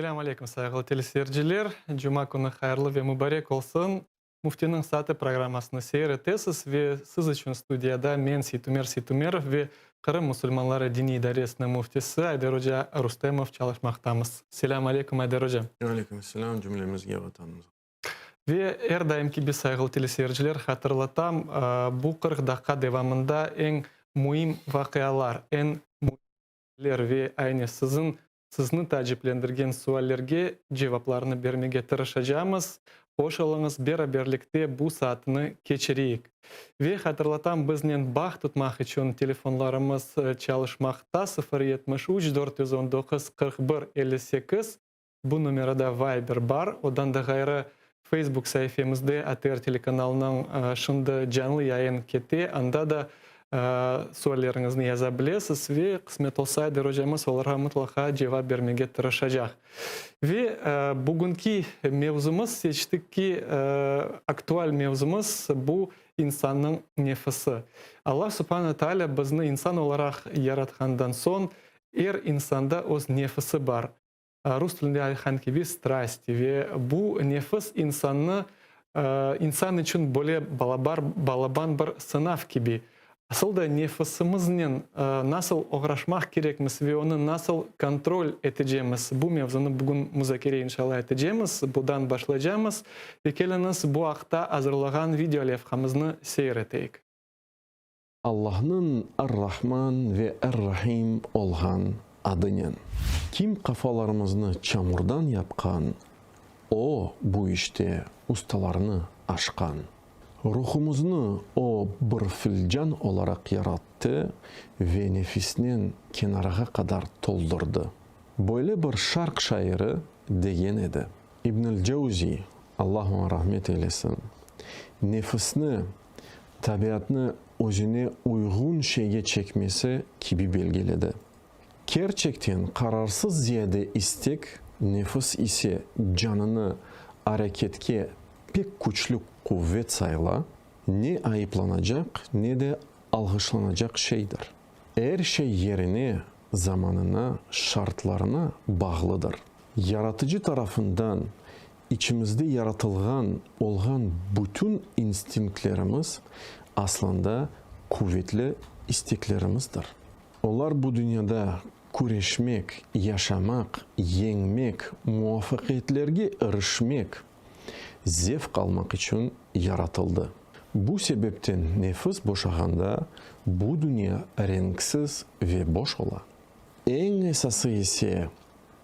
Selâm aleyküm, sayğılı teleseyirciler! Cuma künü hayırlı ve mubarek olsun! Müftiniñ saatı programmasını seyir etesiz ve siz içün studiyada men, Seytumer Seytumerov ve Qırım musulmanları diniy idaresiniñ müftisi Ayder oca Rustemov çalışmaqtamız. Selâm aleyküm, Ayder oca! Aleyküm selâm cümlemizge, Vatanımızğa. Ve er daim kibi, sayğılı teleseyirciler, hatırlatam, bu 40 daqqa devamında eñ müim vaqialar, eñ müim ve aynı siziñ, sizni taaciplendirgen suallerge cevaplarnı bermege tırışacamız. Hoş oluñız, beraberlikte bu saatni keçireyik. Ve hatırlatam, biznen bağ tutmaq içün telefonlarımız çalışmaqta, 0 73 419 41 58, Bu numerada Viber bar. Odan da ğayrı, Facebook saifemizde ATR telekanalınıñ şimdi canlı yayın kete, anda da sualleriñizni yaza bilesiz ve qısmet olsa Ayder ocamız olarğa mıtlaqa cevap bermege tırışacaq. Ve bugünki mevzumız seçtik ki, aktual mevzumız bu insannıñ nefisi. Allah subhane taalâ bizni insan olaraq yaratqandan soñ er insanda öz nefisi bar. Rus tilinde aytqan kibi, strasti ve bu nefis insannı, insan içün böyle balabar, balaban bir sınav kibi. Asıl da nefisimiznen nasıl oğraşmaq kerekmiz ve onı nasıl kontrol etecemiz, bu mevzunı bugün muzakere inşallah etecemiz, budan başlaycamız. Ve keliñiz bu aqta azırlağan video levhamıznı seyir eteyik. Allahnıñ Ar-Rahman ve Er-Rahim olğan adınen. Kim qafalarımıznı çamurdan yapqan, O, bu işte ustalarnı aşqan. Ruhumıznı O, bir filcan olaraq yarattı ve nefisnen kenarğa qadar toldurdı. Böyle bir şarq şairi degen edi. İbn-el-Cevzi, Allah oña rahmet eylesin, nefisni tabiatnı özüne uyğun şeyge çekmesi kibi belgiledi. Kerçekten qararsız ziyade istek, nefis ise canını areketke pek küçlü quvet sayıla, ne ayıplanacaq, ne de alğışlanacaq şeydir. Er şey yerine, zamanına, şartlarına bağlıdır. Yaratıcı tarafından İçimizde yaratılğan olğan bütün instinktlerimiz aslında quvetli isteklerimizdir. Olar bu dünyada küreşmek, yaşamaq, yeñmek, muvafaqiyetlerge irişmek, zevq almaq içün yaratıldı. Bu sebepten nefis boşağanda bu dünya renksiz ve boş ola. Eñ esası ise,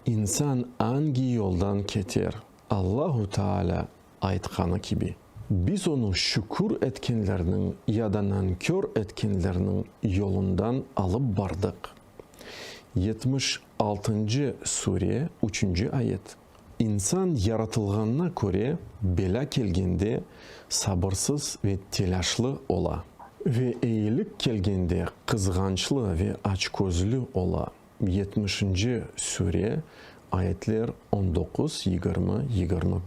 İnsan angi yoldan keter, Allahu Taalâ aytqanı kibi, Biz onı şükür etkenlerniñ ya da nankör etkenlerniñ yolundan alıp bardıq. Yetmiş altıncı sure, üçünci ayet. İnsan yaratılğanına köre belâ kelgende sabırsız ve telâşlı ola. Ve eyilik kelgende qızğançlı ve açközlü ola. Yetmişinci sure, ayetler 19, 20, 21.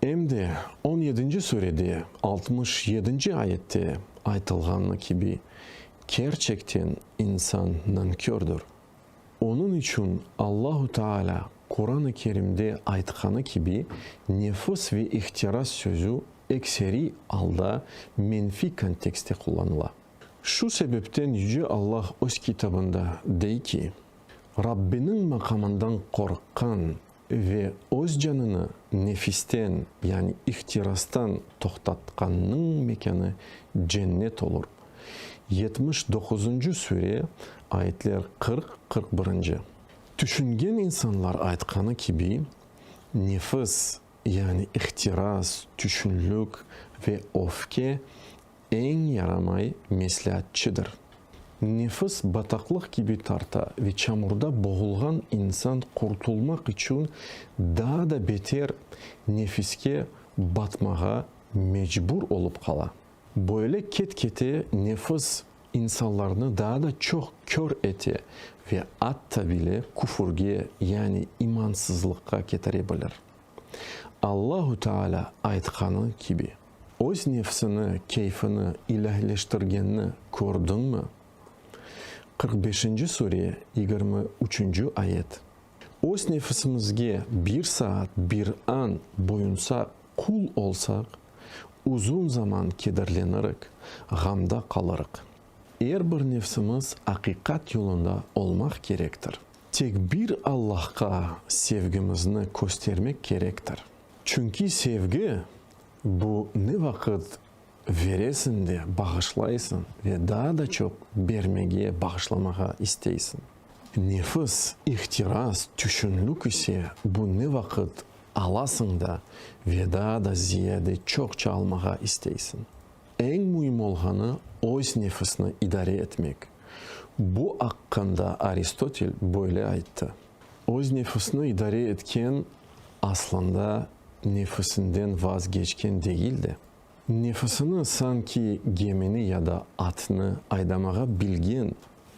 Em de on yedinci surede, altmış yedinci ayette aytılğanı kibi, kerçekten insan nankördür. Onıñ içün Allahu Teala Quran-ı Kerimde aytqanı kibi, nefis ve ihtiras sözü ekseriy alda menfiy kontekstte qullanıla. Şu sebepten Yüce Allah Öz Kitabında dey ki, Rabbiniñ maqamından qorqqan ve öz canını nefisten, yani ihtirastan toqtatqannıñ mekânı cennet olur. Yetmiş doquzıncı sure, ayetler 40, 41-nci. Tüşüngen insanlar aytqanı kibi, nefis, yani ihtiras, tüşünlik ve öfke Eñ yaramay mesleatçıdır. Nefis bataqlıq kibi tarta ve çamurda boğulğan insan qurtulmaq içün daa da beter nefiske batmağa mecbur olıp qala. Böyle ket-kete nefis insanlarnı daa da çoq kör ete ve atta bile küfürge, yani imansızlıqqa ketire bilir. Allahu Teala aytqanı kibi. Öz nefsini, keyfini ilâhleştirgenni kördiñmi? 45-nci sure, 23-nci ayet. Öz nefisimizge bir saat, bir an boyunsaq, qul olsaq, uzun zaman kederlenirik, ğamda qalırıq. Er bir nefsimiz aqiqat yolunda olmaq kerektir. Tek bir Allahqa sevgimizni köstermek kerektir. Çünki sevgi, bu ne vaqıt veresiñ de bağışlaysıñ ve daa da çoq bermege, bağışlamağa isteysiñ. Nefis, ihtiras, tüşünlük ise bu ne vaqıt alasıñ da ve daa da ziyade çoqça almağa isteysiñ. Eñ müim olğanı öz nefisni idare etmek. Bu aqqında Aristotel böyle ayttı, Öz nefisni idare etken aslında nefisinden vazgeçken degil de, nefisini sanki gemini ya da atnı aydamağa bilgen,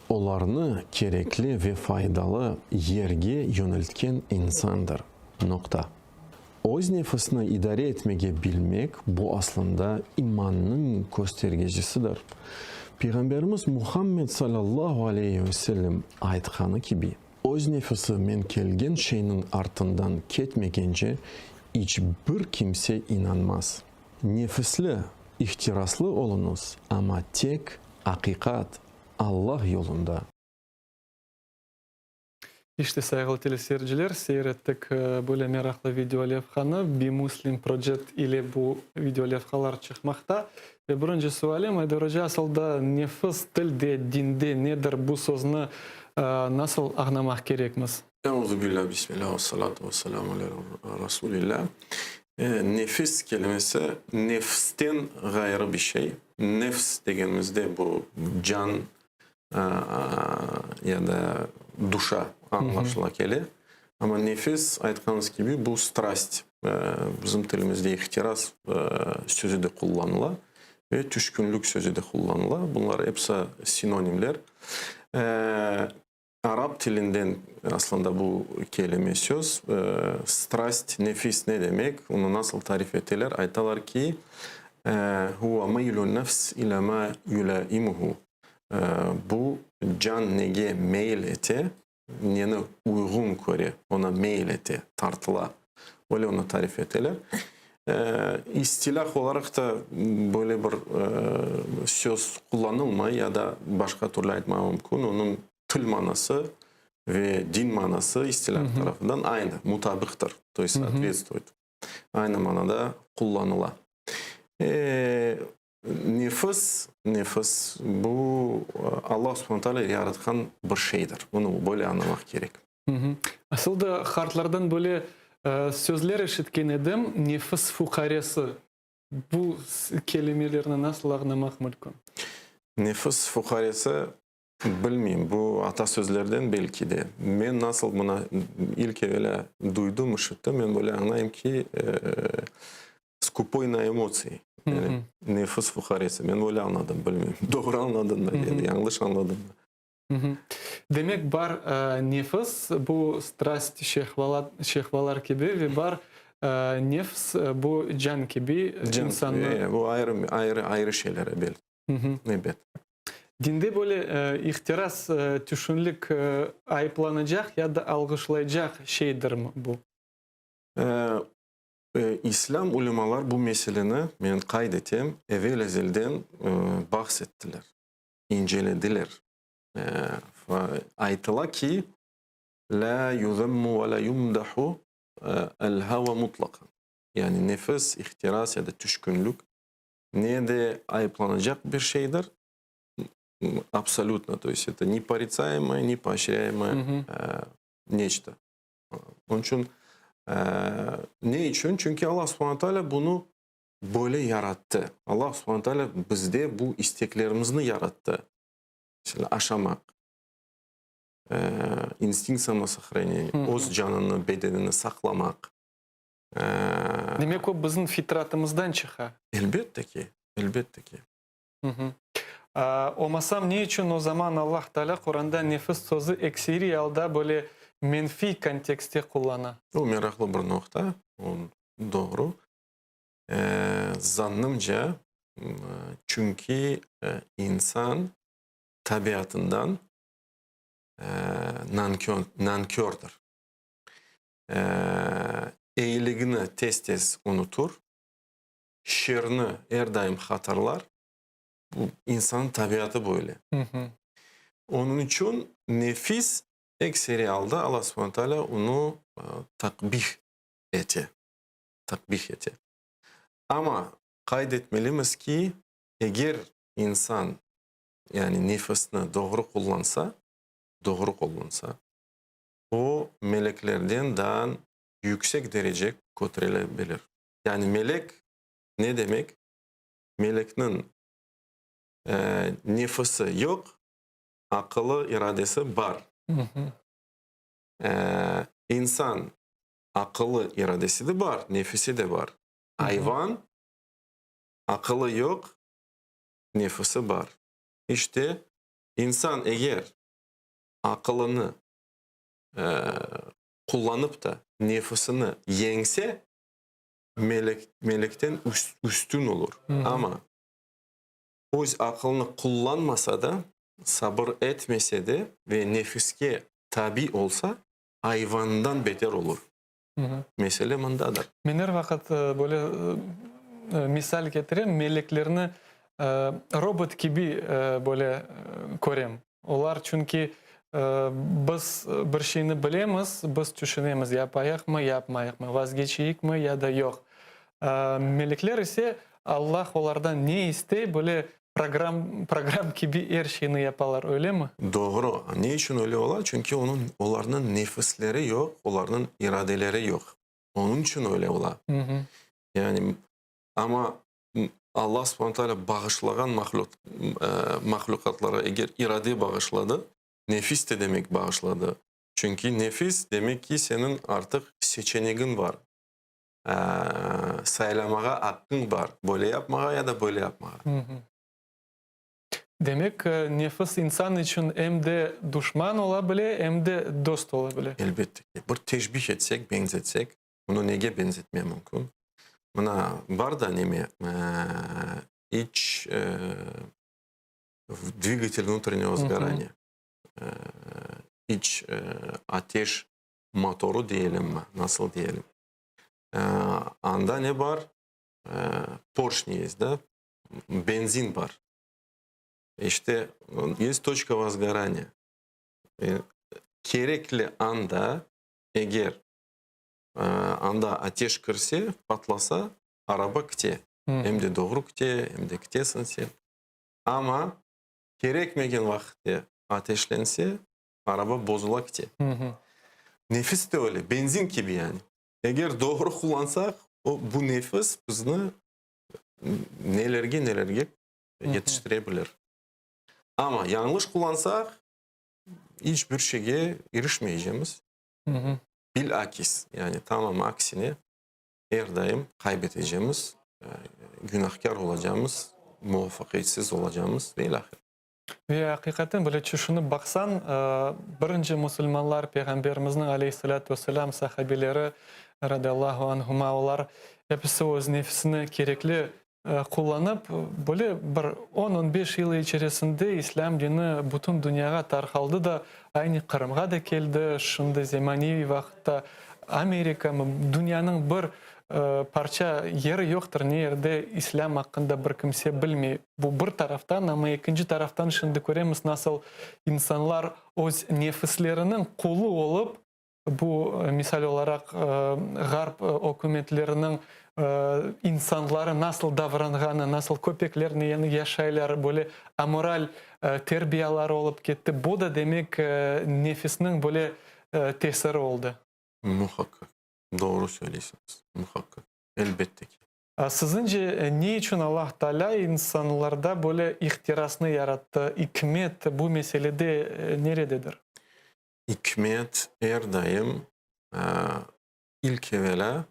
olarnı kerekli ve faydalı yerge yöneltken insandır. Noqta. Öz nefisni idare etmege bilmek, bu aslında imannıñ köstergecisidir. Peyğamberimiz Muhammed salâllahu aleyhi ve sellem aytqanı kibi, Öz nefisi men kelgen şeyniñ artından ketmegence iç bir kimse inanmaz. Nefisli, ihtiraslı oluñız, amma tek aqiqat, Allah yolunda. İşte, sayğılı teleseyirciler, seyir ettik böyle meraqlı videolevhanı. BeMuslim Project ile bu videolevhalar çıqmaqta. Ve birinci sualim, Ayder oca, asıl da nefis tilde, dinde nedir? Bu sözni nasıl añlamaq kerekmiz? Euzubillâ, bismillâ, vessalâtu vesselâmu alâ Rasulillâ. Nefis kelimesi nefsten ğayrı bir şey. Nefs degenimizde bu can ya da duşa añlaşıla kele. Amma nefis, aytqanıñız kibi, bu strast, bizim tilimizde ihtiras sözü de qullanıla ve tüşkünlik sözü de qullanıla. Bunlar episi sinonimler. Arap tilinden aslında bu kelime, söz. Strast, nefis ne demek? Onı nasıl tarif eteler? Aytalar ki, Huve meylun nefs ila ma yulaimuhu. Bu, can nege meyil ete, neni uyğun köre, ona meyil ete, tartıla. Öyle onı tarif eteler. İstilah olaraq da böyle bir söz qullanılmay ya da başqa türlü aytmağa mümkün, onıñ til manası ve din manası istilah tarafından aynı, mutabıqtır, to est sootvetstvuet, aynı manada qullanıla. Nefis, nefis, bu Allah subhane taalâ yaratqan bir şeydir. Bunı böyle añlamaq kerek. Asıl da qartlardan böyle sözler eşitken edim, nefis fuqaresi. Bu kelimelerni nasıl añlamaq mümkün? Nefis fuqaresi, bilmeyim, bu atasözlerden belki de. Men nasıl mına ilk evelâ duydım, işittim, men böyle añlayım ki, Skupoy na emotsiyi, yani nefis fuqaresi. Men öyle añladım, bilmeyim, doğru añladım mı ya da yañlış añladım mı. Demek, bar nefis, bu strast, şehvalar kibi, ve bar nefs, bu can kibi, insannı. Can, bu ayrı, ayrı, ayrı şeyler, ebet. Ebet. Dinde böyle ihtiras, tüşünlik ayıplanacaq ya da alğışlaycaq şeydirmi bu? İslâm ulemalar bu meseleni, men qayd etem, evel-ezelden bahs ettiler, incelediler. Aytıla ki, Lâ yuzemmu ve lâ yumdahu el-hava mutlaqan. Yani nefis, ihtiras ya da tüşkünlik ne de ayıplanacaq bir şeydir, absolütno, to est eto ne poritsayemое, ne pooşrâyemое neçto. Onıñ içün, ne içün? Çünki Allah subhane taalâ bunı böyle yarattı. Allah subhane taalâ bizde bu isteklerimizni yarattı. Meselâ, aşamaq, instinkt samosohraneniya, öz canını, bedenini saqlamaq. Demek, o bizim fitratımızdan çıqa. Elbette ki, elbette ki. Olmasam, ne içün o zaman Allah Taalâ Quranda nefis sözü ekseriy alda böyle menfiy kontekstte qullana? Bu meraqlı bir noqta, o doğru. Zannımca, çünki insan tabiatından nankördir. Eyiligini tez-tez unutur, şerni er daim hatırlar. Bu insannıñ tabiatı böyle. Onıñ içün nefis ekseri alda Alla subhane taalâ onı taqbih ete, taqbih ete. Amma qayd etmelimiz ki, eger insan, yani nefisni doğru qullansa, doğru qullansa, o meleklerden daa yüksek derece köterele bilir. Yani melek ne demek? Melekniñ nefisi yoq, aqılı, iradesi bar. İnsan aqılı, iradesi de bar, nefisi de bar. Ayvan aqılı yoq, nefisi bar. İşte, insan eger aqılını qullanıp da nefisini yeñse, melek, melekten üstün olur. Amma öz aqılını qullanmasa da, sabır etmese de ve nefiske tabi olsa, ayvandan beter olur. Mesele mındadır. Men er vaqıt böyle misal ketirem, meleklerni robot kibi böyle körem. Olar çünki biz bir şeyni bilemiz, biz tüşünemiz, yapayıqmı, yapmayıqmı, vazgeçeyikmi ya da yoq. Melekler ise Allah olardan ne istey, böyle program, program kibi er şeyni yapalar, öylemi? Doğru. Ne içün öyle ola? Çünki onıñ, olarnıñ nefisleri yoq, olarnıñ iradeleri yoq. Onıñ içün öyle ola. Yani, amma Alla subhane taalâ bağışlağan mahlüqatlara eger irade bağışladı, nefis de demek bağışladı. Çünki nefis, demek ki, seniñ artıq seçenegiñ bar, saylamağa aqqıñ bar, böyle yapmağa ya da böyle yapmağa. Demek, nefis insan içün em de duşman ola bile, em de dost ola bile. Elbette ki. Bir teşbih etsek, beñzetsek, Bunı nege beñzetme mümkün? Mına, bar da neme, iç dvigatel vnutrennego sgoraniya, iç ateş motoru diyelimmi, nasıl diyelim? Anda ne bar? Porşni est, da? Benzin bar. İşte, est toçka vozgoraniya. Kerekli anda, eger Anda ateş kirse, patlasa, araba kite. Em de doğru kite, em de kitesiñ sen. Amma kerekmegen vaqıtte ateşlense, araba bozula kite. Nefis de öyle, benzin kibi yani. Eger doğru qullansaq, o, bu nefis bizni nelerge-nelerge yetiştire bilir. Amma yañlış qullansaq, iç bir şeyge irişmeycemiz. Bilakis, yani tamam aksine, er daim qayb etecemiz, günahkâr olacamız, muvafaqiyetsiz olacamız ve ilâhre. Ve aqiqaten böyle tüşünip baqsañ, birinci musulmanlar Peyğamberimizniñ aleyhissalâtu vesselâm sahabeleri, radıyallahu anhuma, olar episi öz nefsini kerekli qullanıp, böyle bir on-on beş yıl içerisinde islâm dini bütün dünyağa tarqaldı da, aynı Qırımğa da keldi, şimdi zemaneviy vaqıtta Amerikamı, dünyanıñ bir parça yeri yoqtır, ne yerde islâm aqqında bir kimse bilmey. Bu bir taraftan, amma ekinci taraftan şimdi köremiz, nasıl insanlar öz nefisleriniñ qulu olıp, Bu, misal olaraq, ğarp ükümetleriniñ insanları nasıl davranğanı, nasıl köpeklernen yaşaylar, böyle amoral terbiyaları olıp ketti. Bu da, demek, nefisniñ böyle tesiri oldı. Muhaqqaq. Doğru söyleysiñiz. Muhaqqaq. Elbette ki. Siziñce, ne içün Allah Taalâ insanlarda böyle ihtirasnı yarattı? İkmet bu meselede nerededir? İkmet er daim ilk evelâ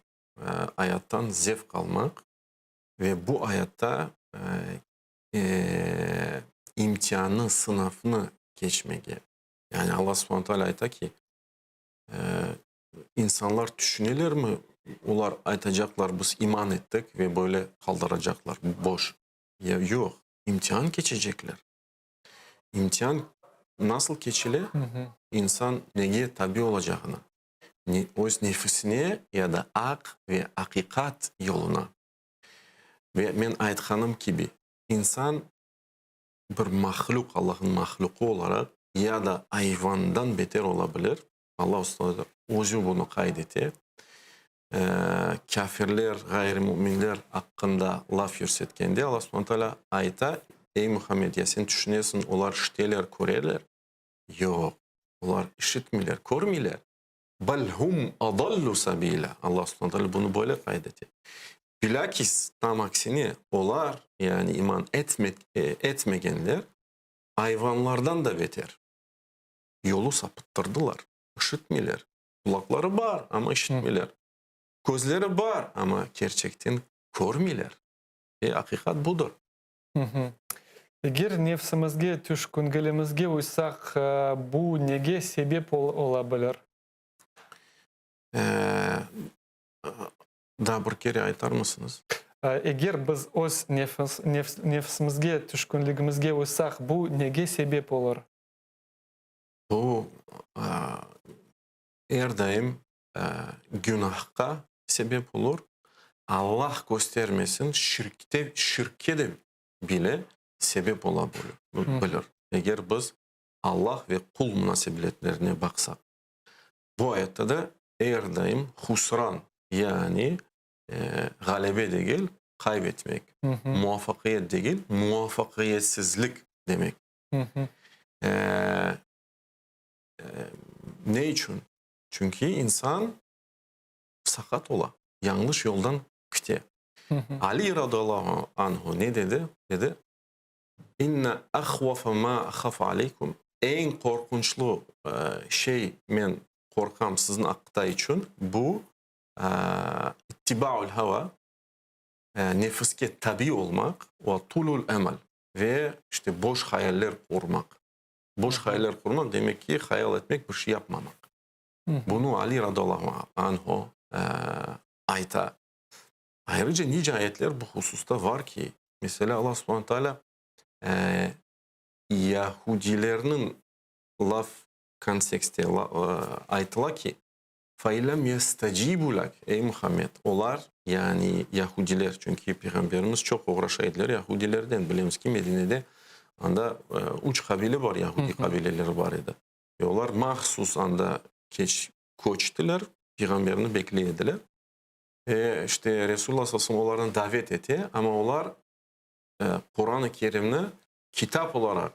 ayattan zevq almaq ve bu ayatta imtiannı, sınavnı keçmege. Yani Alla subhane taalâ ayta ki, insanlar tüşünelermi, olar aytacaqlar, biz iman ettik ve böyle qaldıracaqlar, boş. Yoq, imtian keçecekler. İmtian nasıl keçile? İnsan nege tabi olacağına. Öz nefisine ya da aq ve aqiqat yoluna. Ve men aytqanım kibi, insan bir mahlüq, Allahnıñ mahlüqı olaraq, ya da ayvandan beter ola bilir, Alla özü bunı qayd ete, kâfirler, ğayrı-müminler aqqında laf yürsetkende, Alla subhane taalâ ayta, Ey, Muhammed, ya sen tüşünesiñ, olar işiteler, köreler? Yoq, olar işitmeyler, körmeyler. Bel hum adallu sabila, Alla subhane taalâ bunı böyle qayd ete. Bilakis, tam aksine, olar, yani iman etmegenler, ayvanlardan da beter. Yolu sapıttırdılar, işitmeyler. Qulaqları bar, amma işitmeyler. Közleri bar, amma kerçekten körmeyler. Ve aqiqat budır. Eger nefsimizge, tüşküngilimizge uysaq, bu nege sebep ola bilir? Daa bir kere aytarmısıñız? Eger biz öz nefsimizge, tüşkünligimizge uysaq, bu nege sebep olur? Bu er daim günahqa sebep olur, Allah köstermesin, şirkte, şirkke de bile sebep ola bilir, eger biz Allah ve qul munasebetlerine baqsaq. Bu ayette de er daim husran, yani ğalebe degil, qayb etmek, muvafaqiyet degil, muvafaqiyetsizlik demek. Ne içün? Çünki insan saqat ola, yañlış yoldan kite. Ali radıyallahu anhu ne dedi? Dedi, İnne ahvafe ma ahafu aleykum, eñ qorqunçlı şey men qorqam siziñ aqta içün, bu ittiba'ul hava, nefiske tabi olmaq, ve tulul emel, ve işte boş hayaller qurmaq. Boş hayaller qurmaq, demek ki, hayal etmek, bir şey yapmamaq. Bunı Ali radıyallahu anhu ayta. Ayrıca nice ayetler bu hususta var ki, meselâ, Allah subhane taalâ yahudilerniñ laf kontekste aytıla ki, Fe in lem yestecibu lek, ey Muhammed, olar, yani yahudiler, çünki Peyğamberimiz çoq oğraşa ediler yahudilerden, bilemiz ki, Medinede anda üç qabile bar, yahudi qabileleri bar edi. Ve olar mahsus anda keç köçtiler, Peyğamberni bekley ediler. Ve işte Resulullah sallallahu aleyhi ve sellem olarnı davet ete, amma olar Quran-ı Kerimni kitap olaraq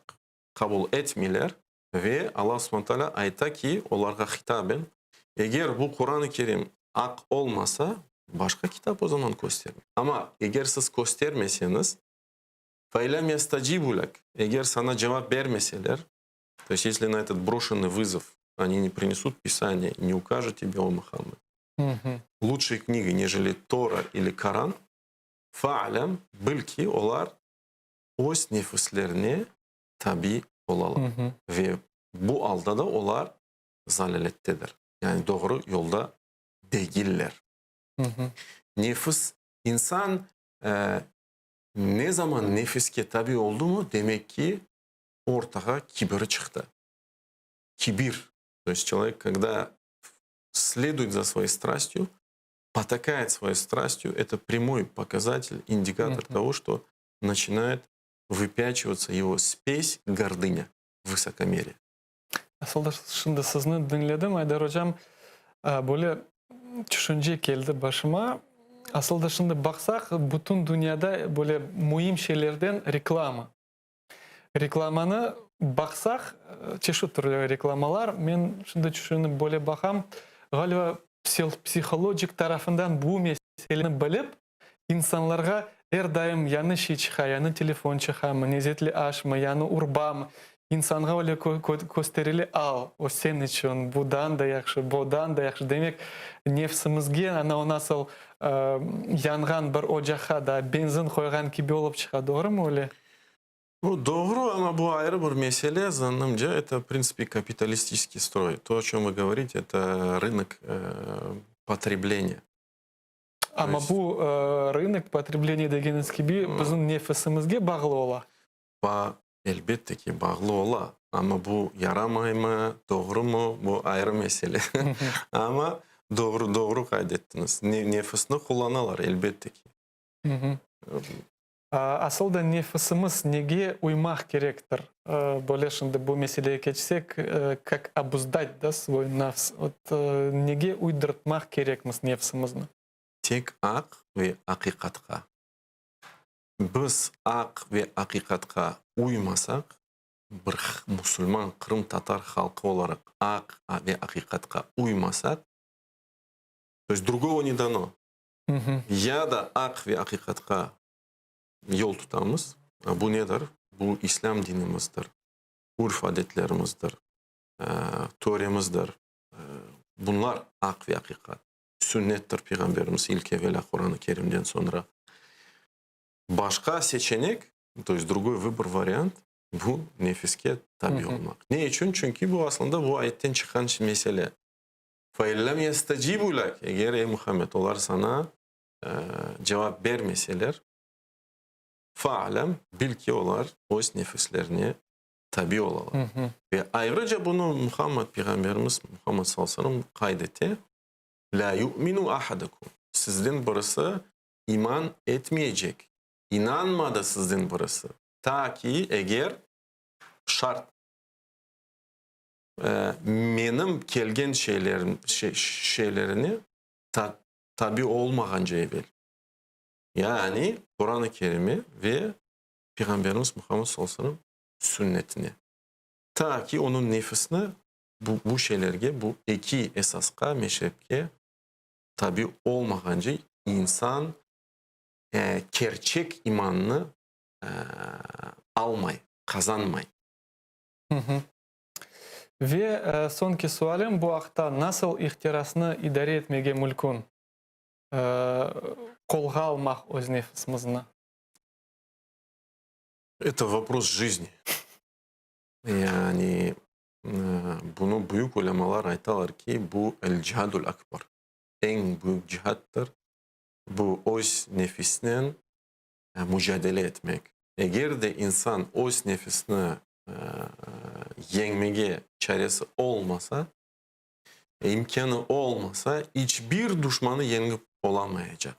qabul etmeyler ve Alla subhane taalâ ayta ki, olarğa hitaben, Eger bu Quran-ı Kerim aq olmasa, başqa kitap o zaman kösterin. Amma eger siz köstermeseñiz, fe in lem yestacibu lek, eger saña cevap bermeseler, to est esli na etot broşennyy vızov oni ne prinesut pisaniye, ne ukajut tebe, o Muhammed, lutşey knigi, nejeli Tora ili Koran, fa'lem, bil ki, olar öz nefislerine tabi olalar ve bu alda da olar zalâlettedir, yani doğru yolda degiller. Nefis, insan ne zaman nefiske tabi oldumı, demek ki, ortağa kibiri çıqtı. Kibir, to est çelovek, kogda следует за своей страстью, потакает своей страстью, это прямой показатель, индикатор того, что начинает выпячиваться его спесь, гордыня, высокомерие. Asıl da şimdi sizni diñledim, Aydar ocam, böyle tüşünce keldi başıma. Asıl da şimdi baqsaq, bütün dünyada böyle müim şeylerden reklama. Reklamanı baqsaq, çeşit türlü reklamalar, men şimdi tüşünip böyle baqam, ğaliba psihologik tarafından bu meseleni bilip, insanlarğa er daim yañı şey çıqa, yañı telefon çıqamı, lezetli aşmı, yañı urbamı, insanğa öyle kösterile, al, o sen içün, budan da yahşı, bodan da yahşı. Demek, nefsimizge ana o nasıl yanğan bir ocaqqa da benzin qoyğan kibi olıp çıqa, doğrumı öyle? Bu doğru, amma bu ayrı bir mesele, zannımca, eto, v printsipi, kapitalistiçeskiy stroy. To, o çöm vı govorite, eto rınok potrebleniya. Amma bu rınok potrebleniya degeniñiz kibi bizim nefisimizge bağlı ola. Elbette ki, bağlı ola, amma bu yaramaymı, doğrumı, bu ayrı mesele. Amma doğru, doğru qayd ettiñiz, nefisni qullanalar, elbette ki. Asıl da nefisimiz nege uymaq kerektir? Böyle şimdi bu meseleye keçsek, kak obuzdat, da, svoy nafs, vot, nege uydurtmaq kerekmiz nefsimizni? Tek aq ve aqiqatqa. Biz aq ve aqiqatqa uymasaq, bir musulman qırımtatar halqı olaraq aq ve aqiqatqa uymasaq, to est drugogo ne dano, ya da aq ve aqiqatqa yol tutamız, bu nedir? Bu islâm dinimizdir, urf-adetlerimizdir, töremizdir, bunlar aq ve aqiqat. Sünnettir Peyğamberimiz ilk evelâ Quran-ı Kerimden soñra. Başqa seçenek, to est drugoy vıbor, variant, bu nefiske tabi olmaq. Ne içün? Çünki bu aslında bu ayetten çıqqan mesele. Fe in lem yestecibu lek, eger, ey Muhammed, olar saña cevap bermeseler, fe'lem, bil ki, olar öz nefislerine tabi olalar. Ve ayrıca bunı Muhammed Peyğamberimiz Muhammed sallallahu aleyhi ve sellem qayd ete, Lâ yu'minu ahadukum, sizden birisi iman etmeyecek, inanmadı sizden birisi, ta ki, eger, şart, menim kelgen şeylerim, şeylerine tabi olmağance evel, yani Quran-ı Kerime ve Peyğamberimiz Muhammed sallallahu aleyhi ve sellem sünnetine, ta ki onıñ nefisini bu, bu şeylerge, bu eki esasqa, meşrepke tabi olmağance insan kerçek imannı almay, qazanmay. Ve soñki sualim bu aqta, nasıl ihtirasnı idare etmege mülkün, qolğa almaq öz nefisimizni? Eto vopros jizni. Yani, bunı büyük ulemalar aytalar ki, bu el-cihadul akbar, eñ büyük cihattır, bu öz nefisnen mucadele etmek. Eger de insan öz nefisini yeñmege çaresi olmasa, imkânı olmasa, iç bir duşmanı yeñip olamayacaq.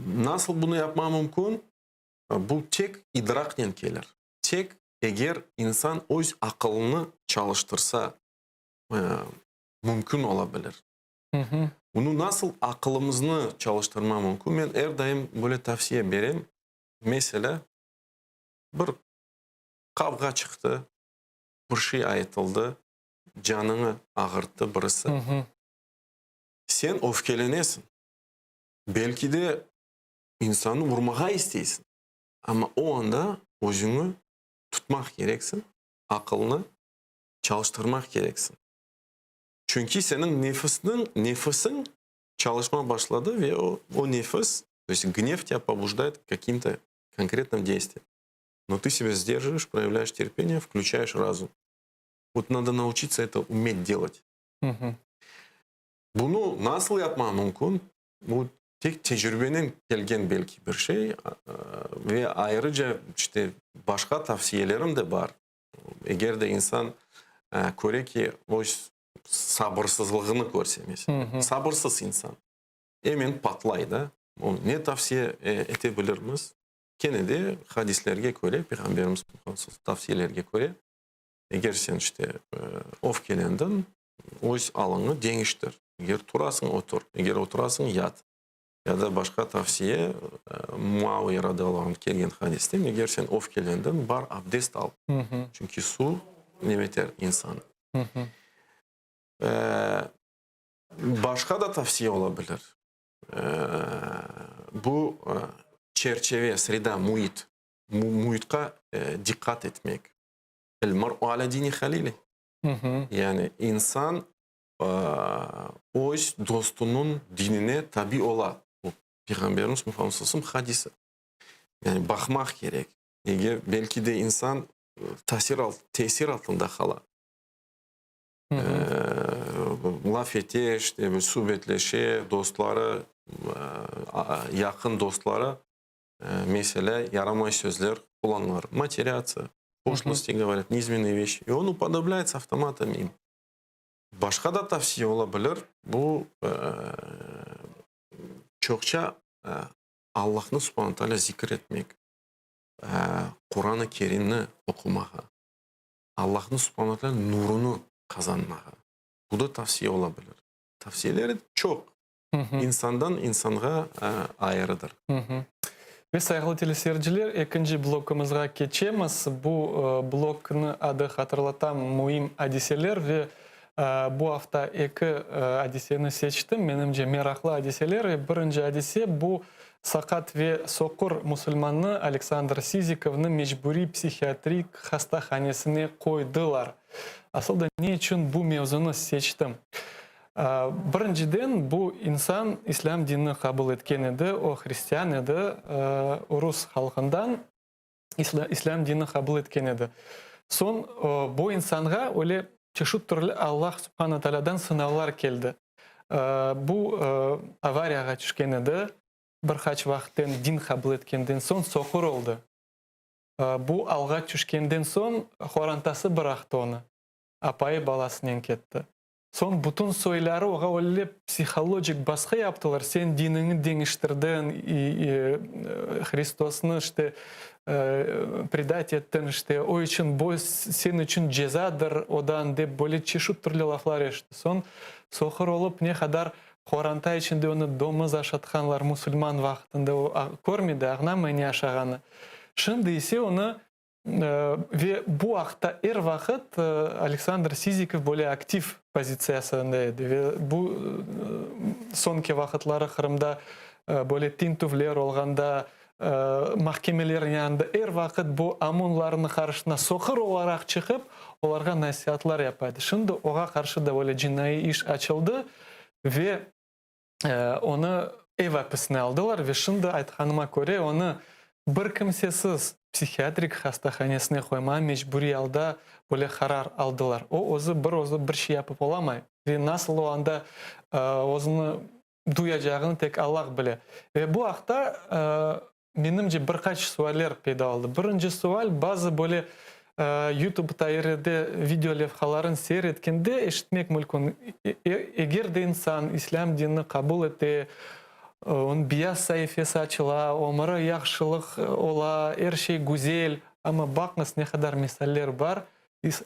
Nasıl bunı yapmaq mümkün? Bu tek idraqnen kelir. Tek eger insan öz aqılını çalıştırsa, mümkün ola bilir. Bunı nasıl aqılımıznı çalıştırma mümkün? Men er daim böyle tavsiye berem. Meselâ, bir qavğa çıqtı, bir şey aytıldı, canıñı ağırttı birisi. Sen öfkelenesiñ. Belki de insannı urmağa isteysiñ, amma o anda özüñi tutmaq kereksiñ, aqılnı çalıştırmaq kereksiñ. Çünki seniñ nefisniñ, nefisiñ çalışma başladı ve o, o nefis, to есть gnev тебя побуждает к каким-то konkretным действиям. Но ты себя сдерживаешь, проявляешь терпение, включаешь разум. Вот надо научиться это уметь делать. Bunı nasıl yapmaq mümkün? Bu tek tecrübenen kelgen belki bir şey ve ayrıca işte başqa tavsiyelerim de bar. Eger de insan köre ki, öz sabırsızlığını körse, meselâ, sabırsız insan, emen patlay da, o ne tavsiye ete bilirmiz? Kene de hadislerge köre, Peyğamberimiz tavsiyelerge köre, eger sen işte öfkelendiñ, öz alıñı deñiştir. Eger turasıñ, otur, eger oturasıñ, yat. Ya da başqa tavsiye, Muaviye radıyallahu anh kelgen hadiste, eger sen öfkelendiñ, bar abdest al. Çünki suv nemeter insanı. Başqa da tavsiye ola bilir. Bu çerçeve, sreda, müit, müitqa diqqat etmek. El-mar'u ala dini halili. Yani insan öz dostunıñ dinine tabi ola. Bu Peyğamberimiz Muhammed sallallahu aleyhi ve sellem hadisi. Yani baqmaq kerek. Eger belki de insan tasir tesir altında qala. Laf ete, işte, subetleşe, dostları, yaqın dostları. Meselâ, yaramay sözler qullanılar, materâtся, poşlosti govorât, nizmennıye veşçi, i on upodoblyayetsâ avtomatom im. Başqa da tavsiye ola bilir, bu çoqça Allahnı subhane taalâ zikr etmek, Quran-ı Kerimni oqumağa, Allahnı subhane taalâ nurunı qazanmağa. Bu da tavsiye ola bilir. Tavsiyeler çoq. İnsandan insanğa ayırıdır. Ve, sayğılı teleseyirciler, ekinci blokumızğa keçemiz. Bu bloknı adı, hatırlatam, Müim adiseler ve bu afta eki adiseni seçtim, menimce, meraqlı adiseler. Ve birinci adise, bu saqat ve soqur musulmannı Aleksandr Sizikovnı mecburiy psihiatrik hastahanesine qoydılar. Asıl da ne içün bu mevzunı seçtim? Birinciden, bu insan islâm dinini qabul etken edi, o hristian edi, rus halqından islâm dinini qabul etken edi. Soñ bu insanğa öyle çeşit türlü Allah subhana taalâdan sınavlar keldi. Bu avariyağa tüşken edi, bir qaç vaqıtten din qabul etkenden soñ soqur oldı. Bu alğa tüşkenden soñ qorantası bıraqtı onı, apayı balasınen ketti. Soñ bütün soyları oğa öyle psihologik basqı yaptılar, sen diniñi deñiştirdiñ, Hristosnı işte predat ettiñ, işte o içün bu sen içün cezadır odan dep böyle çeşit türlü laflar eşitti. Soñ soqur olıp ne qadar qoranta içinde onı domuz aşatqanlar musulman vaqtında o körmedi, añlamay ne aşağanı. Şimdi ise onı Ve bu aqta er vaqıt Aleksandr Sizikov böyle aktiv pozitsiyasında edi. Ve bu soñki vaqıtları Qırımda böyle tintüvler olğanda, mahkemeler yanında er vaqıt bu OMONlarnıñ qarşısına soqur olaraq çıqıp, olarğa nasiatlar yapa edi. Şimdi oğa qarşı da böyle cinaiy iş açıldı ve Onı ev apisine aldılar ve şimdi, aytqanıma köre, onı bir kimsesiz psihiatrik hastahanesine qoymağa mecburiy alda böyle qarar aldılar. O, özü bir özü bir şey yapıp olamay ve nasıl o anda özüni duyacağını tek Allah bile. Ve bu aqta, menimce, bir qaç sualler peyda oldı. Birinci sual, bazı böyle YouTube tairede video levhalarını seyir etkende eşitmek mülkün, eger de insan islâm dinini qabul ete, onıñ beyaz saifesi açıla, ömüri yahşılıq ola, er şey güzel, amma baqıñız ne qadar misaller bar,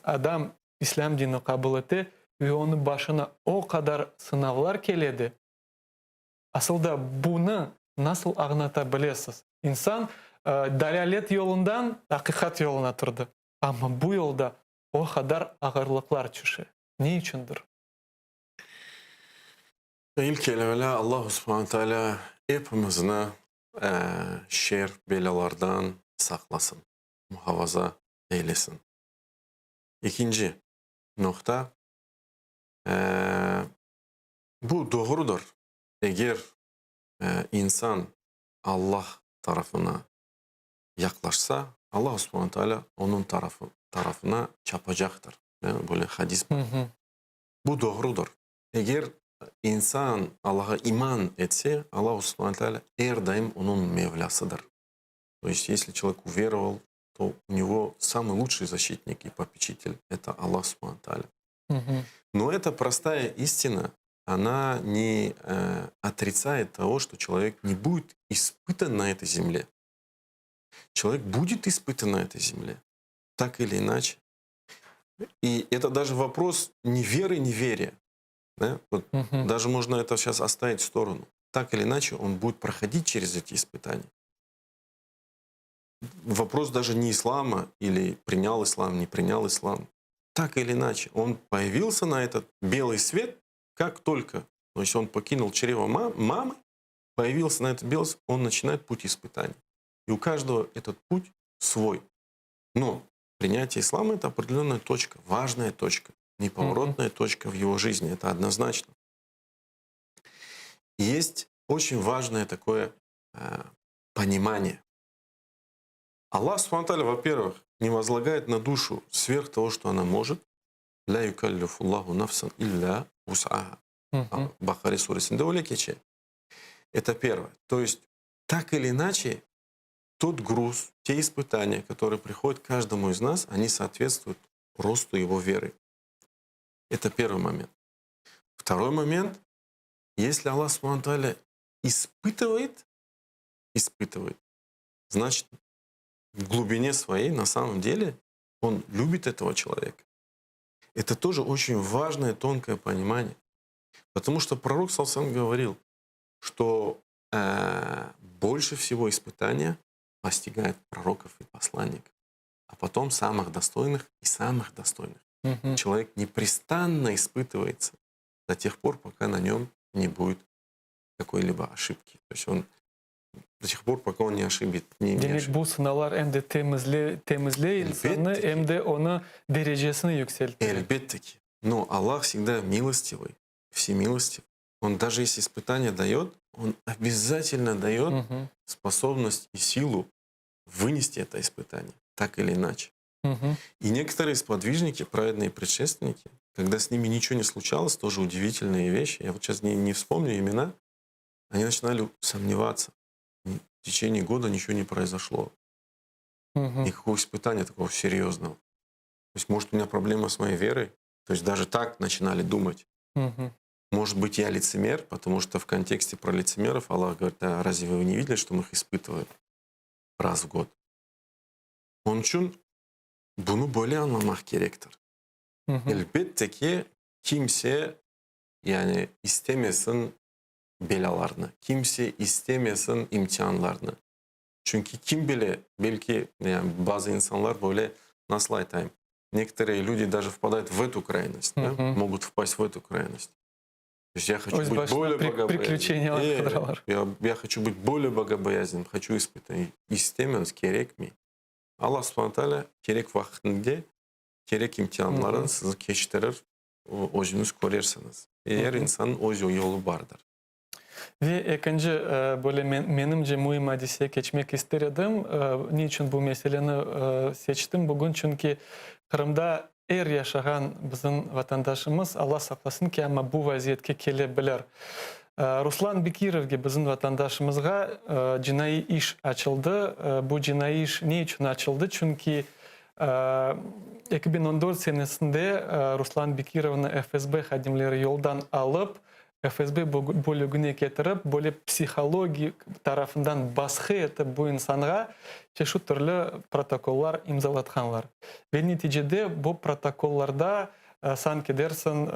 adam islâm dinini qabul ete ve onıñ başına o qadar sınavlar kele de, Asıl da bunı nasıl añlata bilesiz? İnsan dalâlet yolundan aqiqat yoluna turdı, amma bu yolda o qadar ağırlıqlar tüşe. Ne içündir? İlk evelâ Allahu subhane tealâ epimizni şer, belâlardan saqlasın, muhafaza eylesin. Ekinci noqta, Bu doğrudır, eger insan Allah tarafına yaqlaşsa, Allah subhane taalâ onıñ tarafına çapacaqtır. Böyle hadis bar. Bu doğrudır. Eger insan Allağa iman etse, Allah subhane taalâ er daim onıñ Mevlâsıdır. To est, esli çelovek uveroval, to u nego samıy lutşiy zaşçitnik i popeçitel, eto Allah subhane taalâ. Но эта простая истина, она не отрицает того, что человек не будет испытан на этой земле. Человек будет испытан на этой земле, так или иначе. И это даже вопрос не веры, неверия. Да? Вот Даже можно это сейчас оставить в сторону. Так или иначе, он будет проходить через эти испытания. Вопрос даже не ислама, или принял ислам, не принял ислам. Так или иначе, он появился на этот белый свет, как только, то есть он покинул чрево мамы, появился на этот белый свет, он начинает путь испытаний. И у каждого этот путь свой. Но принятие ислама – это определенная точка, важная точка, неповоротная точка в его жизни, это однозначно. Есть очень важное такое понимание. Аллах Субхану во-первых, не возлагает на душу сверх того, что она может. Ля юкаллифуллаху нафсан илля вус'аха. Бакара суresinde öyle keçe. Это первое. То есть, так или иначе, Тот груз, те испытания, которые приходят каждому из нас, они соответствуют росту его веры. Это первый момент. Второй момент, если Аллах Субхану испытывает, испытывает, значит, в глубине своей, на самом деле, он любит этого человека. Это тоже очень важное, тонкое понимание. Потому что пророк Салсан говорил, что больше всего испытания постигает пророков и посланников, а потом самых достойных и самых достойных. Человек непрестанно испытывается до тех пор, пока на нем не будет какой-либо ошибки. То есть он до тех пор, пока он не ошибет. Не, не Demek, bu sınavlar em de temizley insannı, em de onıñ derecesini yükselte. Elbette ki. Но Аллах всегда милостивый, всемилостив. Он даже если испытание дает, он обязательно дает способность и силу вынести это испытание, так или иначе. И некоторые сподвижники, праведные предшественники, когда с ними ничего не случалось, тоже удивительные вещи, я вот сейчас не вспомню имена, они начинали сомневаться. В течение года ничего не произошло. Никакого испытания такого серьезного. То есть, может, у меня проблема с моей верой? То есть даже так начинали думать. Может быть, я лицемер, потому что в контексте про лицемеров Аллах говорит, а разве вы не видели, что мы их испытываем раз в год? Onıñ içün bunı böyle añlamaq kerektir. Elbette ki, kimse yani istemesin belâlarnı, kimse istemesin imtianlarnı. Çünki kim bile, belki yani bazı insanlar böyle, nasıl aytayım, некоторые люди даже впадают в эту крайность, да? Могут впасть в эту крайность. То есть я хочу быть более богобоязненным. Я хочу быть более богобоязненным, хочу испытать. İstemez, kerekmey. Allah subhane teala kerek vaqtında kerek imtianlarını sizi keçtirir, özüñiz körersiñiz. Er insannıñ öz yolu bardır. Ve ekinci böyle menimce müim adisege keçmek ister edim. Ne içün bu meseleni seçtim bugün? Çünki Qırımda er yaşağan bizim vatandaşımız, Alla saqlasın ki, amma bu vaziyetke kele bilir. Ruslan Bekirovge, bizim vatandaşımızğa, cinaiy iş açıldı. Bu cinaiy iş ne içün açıldı? Çünki 2014 senesinde Ruslan Bekirovnı FSB hadimleri yoldan alıp, FSB bölügine ketirip, böyle psihologik tarafından basqı etip bu insanğa çeşit türlü protokollar imzalatqanlar. Ve neticede bu protokollarda sanki dersiñ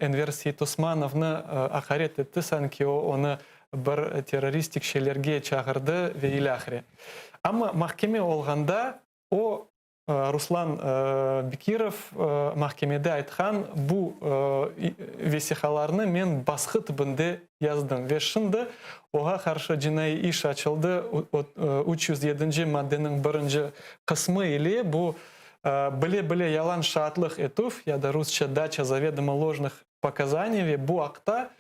Enver Seytosmanovnı aqaret etti, sanki o onı bir terroristik şeylerge çağırdı ve ilâhre. Amma mahkeme olğanda o Ruslan Bekirov mahkemede aytqan, bu vesiqalarnı men basqı tibinde yazdım ve şimdi oğa qarşı cinaiy iş açıldı, 307-nci maddeniñ birinci qısmı ile bu bile-bile yalan şaatlıq etüv ya da rusça daça zavedomo lojnıh pokazaniy ve bu aqta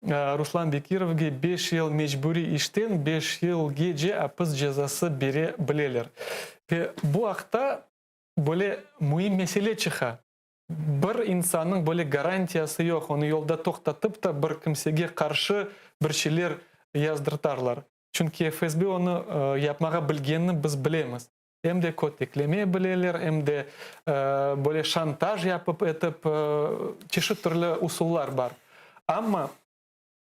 Ruslan Bekirovge beş yıl mecburiy işten beş yılgece apis cezası bere bileler. Ve bu aqta böyle müim mesele çıqa. Bir insannıñ böyle garantiyası yoq, onı yolda toqtatıp ta bir kimsege qarşı bir şeyler yazdırtarlar. Çünki FSB onı yapmağa bilgenini biz bilemiz. Em de kötekleme bileler, em de böyle şantaj yapıp etip, çeşit türlü usullar bar. Amma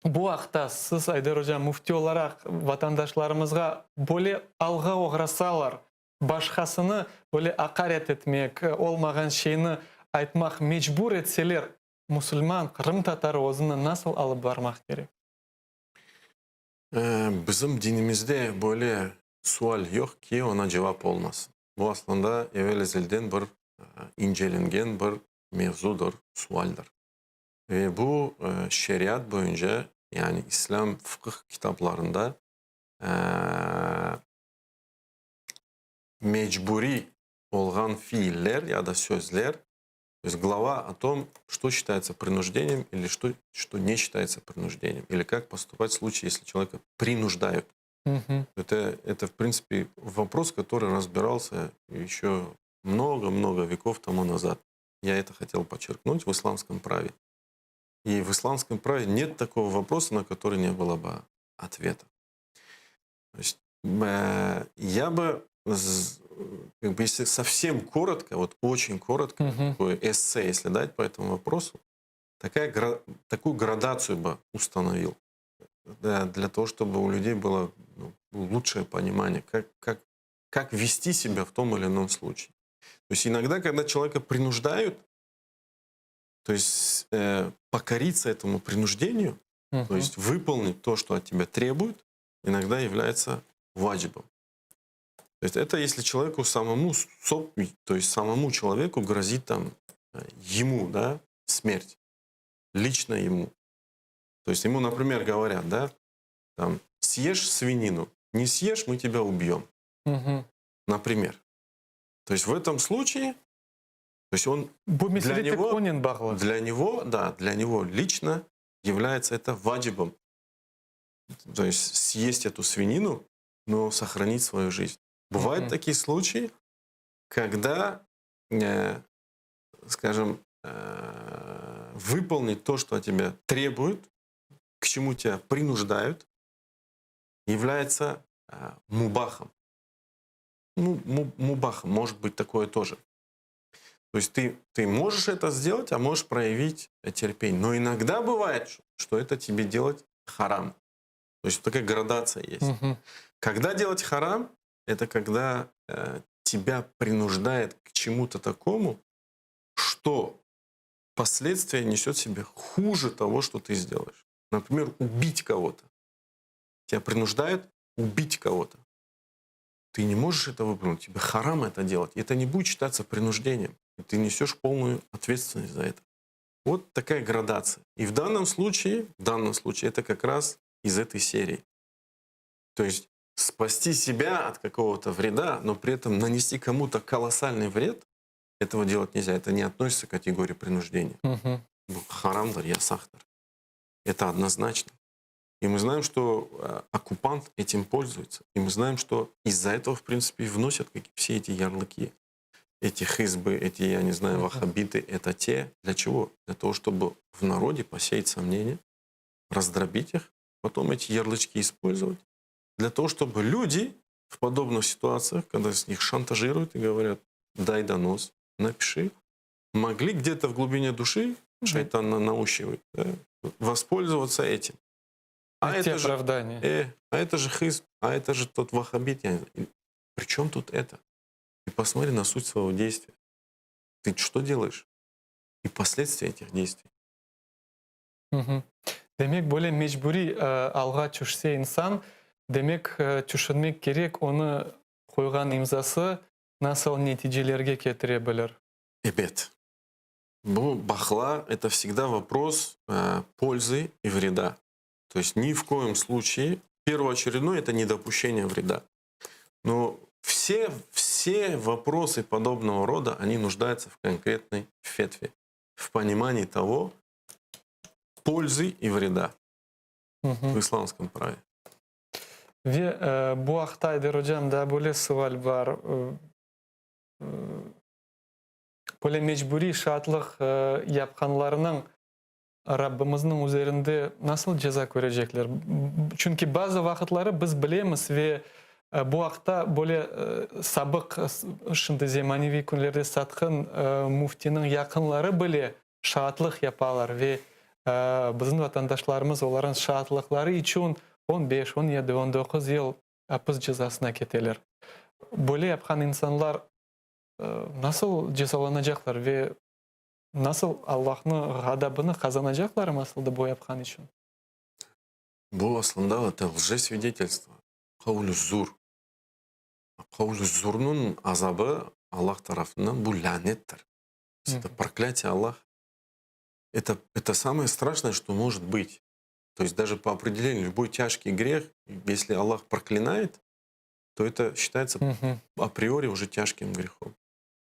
bu aqta siz, Ayder ocam, müfti olaraq vatandaşlarımızğa böyle alğa oğrasalar, başqasını böyle aqaret etmek, olmağan şeyni aytmaq mecbur etseler, musulman, qırımtatarı özüni nasıl alıp barmaq kerek? Bizim dinimizde böyle sual yoq ki, oña cevap olmasın. Bu aslında evel-ezelden bir incelengen bir mevzudır, sualdir. Ve bu şeriat boyunca, yani islâm fıqıh kitaplarında mecburiy olğan fiiller ya da sözler, то есть глава о том, что считается принуждением или что, что не считается принуждением, или как поступать в случае, если человека принуждают. Это, в принципе, вопрос, который разбирался еще много-много веков тому назад. Я это хотел подчеркнуть в исламском праве. И в исламском праве нет такого вопроса, на который не было бы ответа. То есть Я бы, как бы, если совсем коротко, вот очень коротко, такое эссе, если дать по этому вопросу, такую градацию бы установил, да, для того, чтобы у людей было, ну, лучшее понимание, как вести себя в том или ином случае. То есть иногда, когда человека принуждают, то есть покориться этому принуждению, то Мгм. есть выполнить то, что от тебя требуют, иногда является ваджибом. То есть это если человеку самому, то есть самому человеку грозит там, ему, да, смерть, лично ему. То есть ему, например, говорят, да, там, съешь свинину, не съешь, мы тебя убьем. Мгм. Например. То есть в этом случае, то есть он Bu для mesele tek него, onen bağlı. для него, да, для него лично является это ваджибом. То есть съесть эту свинину, но сохранить свою жизнь. Бывают Мгм. такие случаи, когда, скажем, выполнить то, что от тебя требуют, к чему тебя принуждают, является мубахом. Ну, мубахом, может быть такое тоже. То есть ты можешь это сделать, а можешь проявить терпение. Но иногда бывает, что это тебе делать харам. То есть такая градация есть. Мгм. Когда делать харам, это когда тебя принуждает к чему-то такому, что последствия несет себе хуже того, что ты сделаешь. Например, убить кого-то. Тебя принуждают убить кого-то. Ты не можешь это выполнить, тебе харам это делать. Это не будет считаться принуждением. И ты несешь полную ответственность за это. Вот такая градация. И в данном случае это как раз из этой серии. То есть спасти себя от какого-то вреда, но при этом нанести кому-то колоссальный вред, этого делать нельзя. Это не относится к категории принуждения. Мгм. Харамdır, yasaqtır. Это однозначно. И мы знаем, что оккупант этим пользуется. И мы знаем, что из-за этого, в принципе, и вносят все эти ярлыки. Эти хизбы, эти, я не знаю, Мгм. ваххабиты, это те. Для чего? Для того, чтобы в народе посеять сомнения, раздробить их, потом эти ярлычки использовать. Для того, чтобы люди в подобных ситуациях, когда с них шантажируют и говорят, дай донос, напиши, могли где-то в глубине души, Мгм. шайтан наущивает, да, воспользоваться этим. А Найти это же, оправдание. а это же хизб, а это же тот ваххабит. Я не знаю. При чем тут это? И посмотри на суть своего действия. Ты что делаешь? И последствия этих действий. Demek, böyle mecburiy alğa tüşse insan, demek, tüşünmek kerek, onı qoyğan imzası nasıl neticelerge ketire bilir? Ebet. Bu baqla — это всегда вопрос пользы и вреда. То есть ни в коем случае, первоочередное — это недопущение вреда. Но все вопросы подобного рода, они нуждаются в конкретной фетве, в понимании того, пользы и вреда Мгм. в исламском праве. Ve bu aqta, Ayder ocam, daa böyle sual bar. Böyle mecburiy şaatlıq yapqanlarınıñ Rabbimizniñ üzerinde nasıl ceza körecekler? Çünki bazı vaqıtları biz bilemiz ve bu aqta böyle sabıq, şimdi zemaneviy künlerde satqın müftiniñ yaqınları bile şaatlıq yapalar ve bizim vatandaşlarımız olarnıñ şaatlıqları içün 15, 17, 19 yıl apis cezasına keteler. Böyle yapqan insanlar nasıl cezalanacaqlar ve nasıl Allahnıñ ğadabını qazanacaqlar asılda bu yapqan içün? Bu aslında это лжесвидетельство. Qavlu zur. Qavlu zurnıñ azabı Allah tarafından bu lânettir. Это Мгм. проклятие Аллаха. Это самое страшное, что может быть. То есть даже по определению любой тяжкий грех, если Аллах проклинает, то это считается Мгм. априори уже тяжким грехом.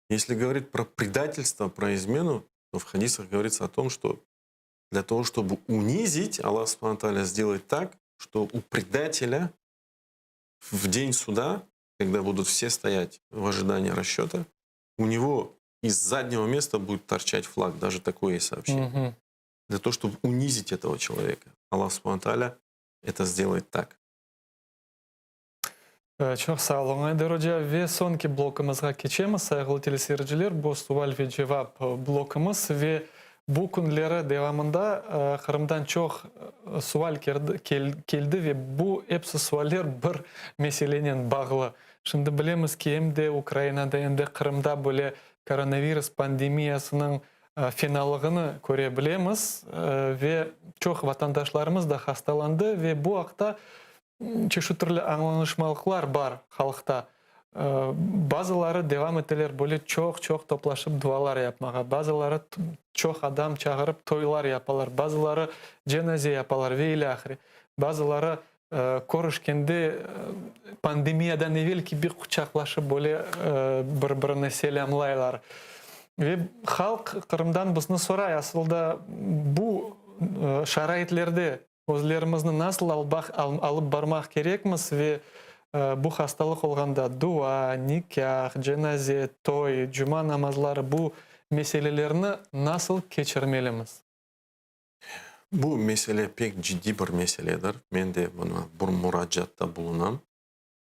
Если говорить про предательство, про измену, то в хадисах говорится о том, что для того, чтобы унизить, Аллах субхану тааля сделает так, что у предателя в день суда, когда будут все стоять в ожидании расчета, у него из заднего места будет торчать флаг, даже такое есть сообщение. Мгм. Для того, чтобы унизить этого человека. Аллах субхану тааля это сделает так. Çoq sağ oluñ, Ayder oca. Ve soñki blokumızğa keçemiz, sayğılı teleseyirciler, bu sual ve cevap blokumız. Ve bu künleri devamında Qırımdan çoq sual keldi ve bu episi sualler bir meselenen bağlı. Şimdi bilemiz ki, em de Ukrainada, em de Qırımda böyle koronavirus pandemiyasınıñ fenalığını köre bilemiz ve çoq vatandaşlarımız da hastalandı ve bu aqta çeşit türlü añlanışmalıqlar bar halqta. Bazıları devam eteler böyle çoq-çoq toplaşıp dualar yapmağa, bazıları çoq adam çağırıp toylar yapalar, bazıları cenaze yapalar ve ilâhre. Bazıları körüşkende pandemiyadan evel kibi quçaqlaşıp böyle bir-birini selâmlaylar. Ve halq Qırımdan bizni soray, asıl da bu şaraitlerde Özlerimizni nasıl alıp barmaq kerekmiz ve bu hastalıq olğanda dua, nikâh, cenaze, toy, cuma namazları bu meselelerni nasıl keçirmelimiz? Bu mesele pek ciddiy bir meseledir. Men de buna bir muracaatta bulunam.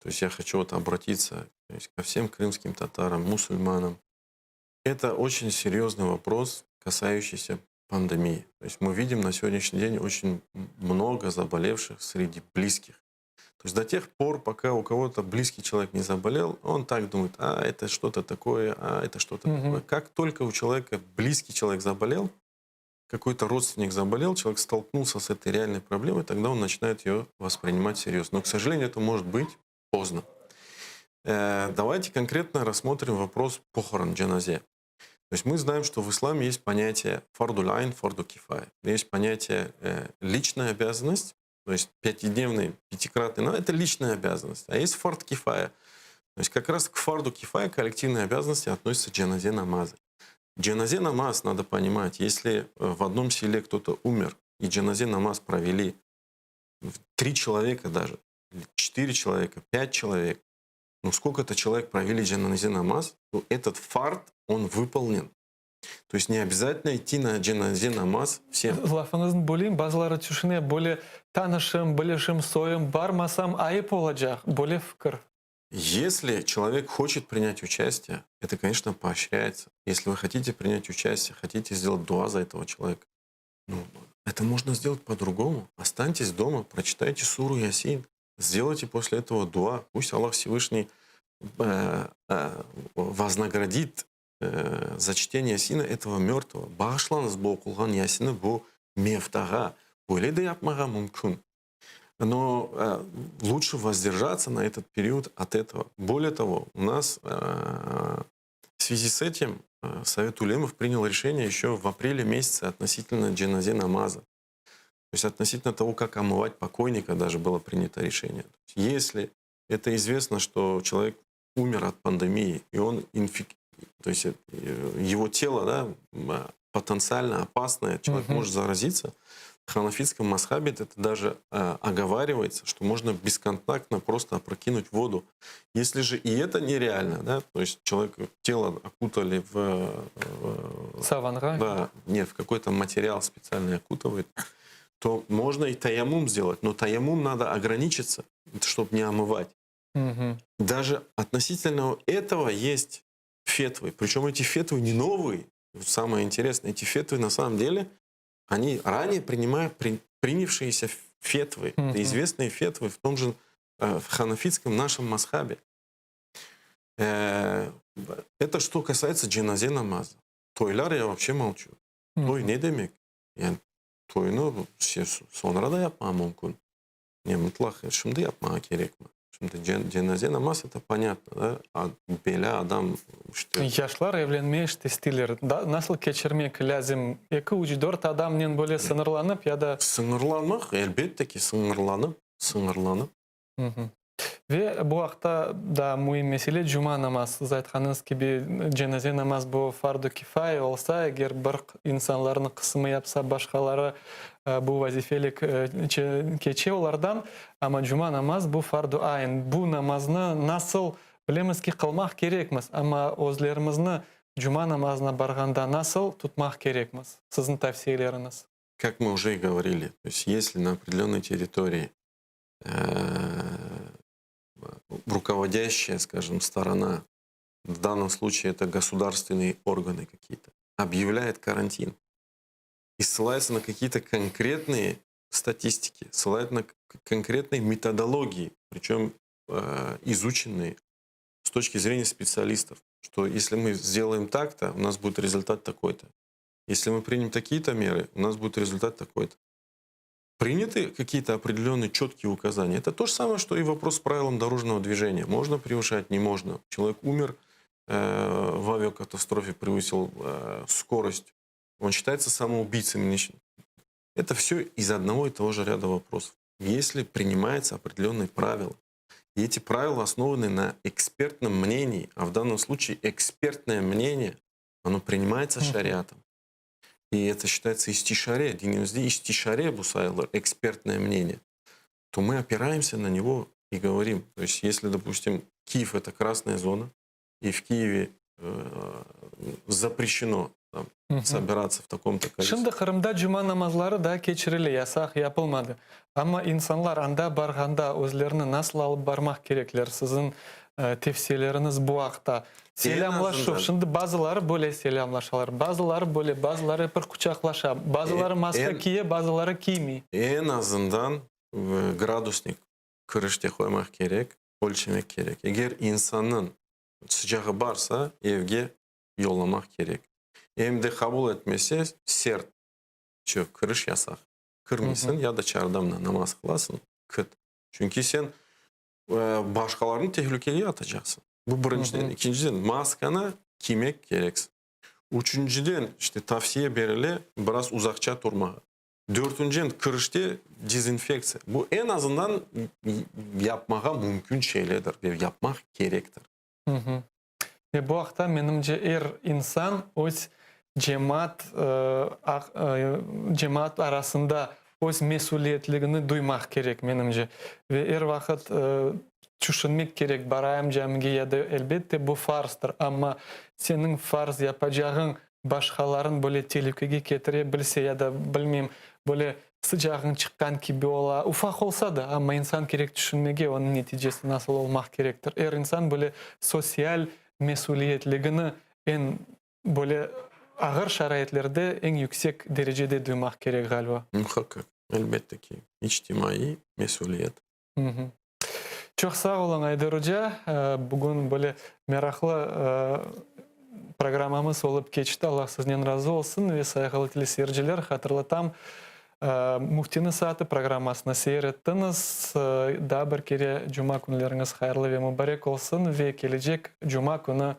То есть я хочу вот обратиться то есть ко всем крымским татарам, мусульманам. Это очень серьезный вопрос, касающийся пандемии. То есть мы видим на сегодняшний день очень много заболевших среди близких. То есть до тех пор, пока у кого-то близкий человек не заболел, он так думает, а это что-то такое, а это что-то такое. Как только у человека близкий человек заболел, какой-то родственник заболел, человек столкнулся с этой реальной проблемой, тогда он начинает ее воспринимать серьезно. Но, к сожалению, это может быть поздно. Давайте конкретно рассмотрим вопрос похорон, джаназе. То есть мы знаем, что в исламе есть понятие фарду айн, фарду кифая. Есть понятие личная обязанность, то есть пятидневный, пятикратный, но это личная обязанность. А есть фард кифая. То есть как раз к фарду кифая коллективной обязанности относятся джаназе намазы. Джаназе намаз, надо понимать, если в одном селе кто-то умер, и джаназе намаз провели три человека даже, четыре человека, пять человек, ну сколько-то человек провели джаназе намаз, то этот фард, он выполнен. То есть не обязательно идти на джаназе намаз всем. Lafıñıznı böleyim, bazıları tüşüne, böyle tanışım, bilişim, soyum, barmasam ayıp olacaq, böyle fikir. Если человек хочет принять участие, это, конечно, поощряется. Если вы хотите принять участие, хотите сделать дуа за этого человека, ну, это можно сделать по-другому. Останьтесь дома, прочитайте суру Ясин, сделайте после этого дуа. Пусть Аллах Всевышний вознаградит за чтение Ясина этого мертвого. Bağışlañız bu oqulğan Yasinni bu mevtağa. Böyle de yapmağa mümkün. Но лучше воздержаться на этот период от этого. Более того, у нас в связи с этим Совет Улемов принял решение еще в апреле месяце относительно джаназе намаза. То есть относительно того, как омывать покойника, даже было принято решение. То есть если это известно, что человек умер от пандемии, и он инфик... то есть его тело, да, потенциально опасное, человек Мгм. может заразиться. В ханафитском мазхабе это даже оговаривается, что можно бесконтактно просто опрокинуть воду. Если же и это нереально, да, то есть человек тело окутали в Savanğa. да, нет, в какой-то материал специальный окутывает, то можно и таямум сделать, но таямум надо ограничиться, чтобы не омывать. Мгм. Даже относительно этого есть фетвы. Причем эти фетвы не новые. Вот самое интересное, эти фетвы на самом деле, они ранее принявшиеся фетвы. Мгм. Это известные фетвы в том же в ханафитском нашем мазхабе. Это что касается джаназе намаза. Toylar я вообще молчу. Toy Мгм. ne demek? Yani toynı soñra da yapmaq mümkün. Ne mıtlaq şimdi yapmaq kerek mi? Şimdi cenaze namaz это понятно, да? А belâ adam işte Yaşlar evlenmege işte isteyler. Da, nasıl keçirmek lâzim? Eki, üç, dört adamnen böyle sıñırlanıp ya da Sıñırlanmaq, elbette ki sıñırlanıp, sıñırlanıp. Ve bu aqta da müim mesele cuma namaz. Siz aytqanıñız kibi cenaze namaz bu fardu kifaya olsa, eger bir insanlarnıñ qısmı yapsa, başqaları bu vazifelik keçe olardan. Amma cuma namaz bu fardu ayn. Bu namaznı nasıl bilemiz ki qılmaq kerekmiz, amma özlerimizni cuma namazına barğanda nasıl tutmaq kerekmiz? Siziñ tavsiyeleriñiz. Как мы уже и говорили, то есть если на определенной территории. Руководящая, скажем, сторона, в данном случае это государственные органы какие-то, объявляет карантин и ссылается на какие-то конкретные статистики, ссылается на конкретные методологии, причем изученные с точки зрения специалистов, что если мы сделаем так-то, у нас будет результат такой-то. Если мы примем такие-то меры, у нас будет результат такой-то. Приняты какие-то определенные четкие указания. Это то же самое, что и вопрос с правилом дорожного движения. Можно превышать, не можно. Человек умер в авиакатастрофе, превысил скорость. Он считается самоубийцей. Это все из одного и того же ряда вопросов. Если принимаются определенные правила, и эти правила основаны на экспертном мнении, а в данном случае экспертное мнение, оно принимается шариатом. И это считается istişare, dinimizde istişare bu sayılır, экспертное мнение, то мы опираемся на него и говорим. То есть если, допустим, Киев — это красная зона, и в Киеве запрещено там собираться в таком-то количестве. Şimdi Qırımda cuma namazları da keçirile, yasaq yapılmadı. Amma insanlar anda barğanda özlerini nasıl alıp barmaq kerekler? Siziñ tevsiyeleriñiz bu aqta. Selâmlaşuv. Şimdi bazıları böyle selâmlaşalar, bazıları böyle, bazıları bir quçaqlaşa, bazıları maska kiye, bazıları kiymey. Eñ azından gradusnik kirişte qoymaq kerek, ölçemek kerek. Eger insannıñ sıcağı barsa, evge yollamaq kerek. Em de qabul etmese, sert, çö, kiriş yasaq. Kirmeysiñ ya da çardamda namaz qılasıñ, kit. Çünki sen başqalarnı tehlikege atacaqsıñ. Bu birinciden. Ekinciden, maskanı kiymek kereksiñ. Üçünciden, işte tavsiye berile biraz uzaqça turmağa. Dörtünciden, kirişte dezinfektsiya. Bu eñ azından yapmağa mümkün şeylerdir ve yapmaq kerektir. Ve bu aqta, menimce, er insan öz cemaat cemaat arasında öz mesüliyetligini duymaq kerek, menimce. Ve er vaqıt tüşünmek kerek, barayım camige ya da, elbette, bu farzdır, amma seniñ farz yapacağıñ başqaların böyle telükege ketire bilse ya da, bilmeyim, böyle sıcağıñ çıqqan kibi ola, ufaq olsa da, amma insan kerek tüşünmege, onıñ neticesi nasıl olmaq kerektir. Er insan böyle sosyal mesüliyetligini eñ böyle ağır şaraitlerde eñ yüksek derecede duymaq kerek, ğaliba. Muhaqqaq, elbette ki, içtimaiy mesüliyet. Çoq sağ oluñ, Ayder oca. Bugün böyle meraqlı programmamız olıp keçti. Allah siznen razı olsun. Ve sayğılı teleseyirciler, hatırlatam, Müftiniñ saatı programmasını seyir ettiñiz. Daa bir kere cuma künleriñiz hayırlı ve mubarek olsun ve kelecek cuma künü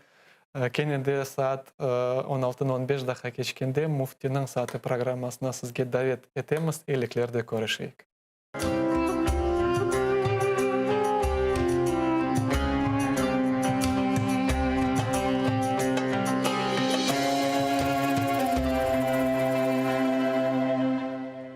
kene de saat on altını on beş daqqa keçkende Müftiniñ saatı programmasına sizge davet etemiz. Eyliklerde körüşeyik.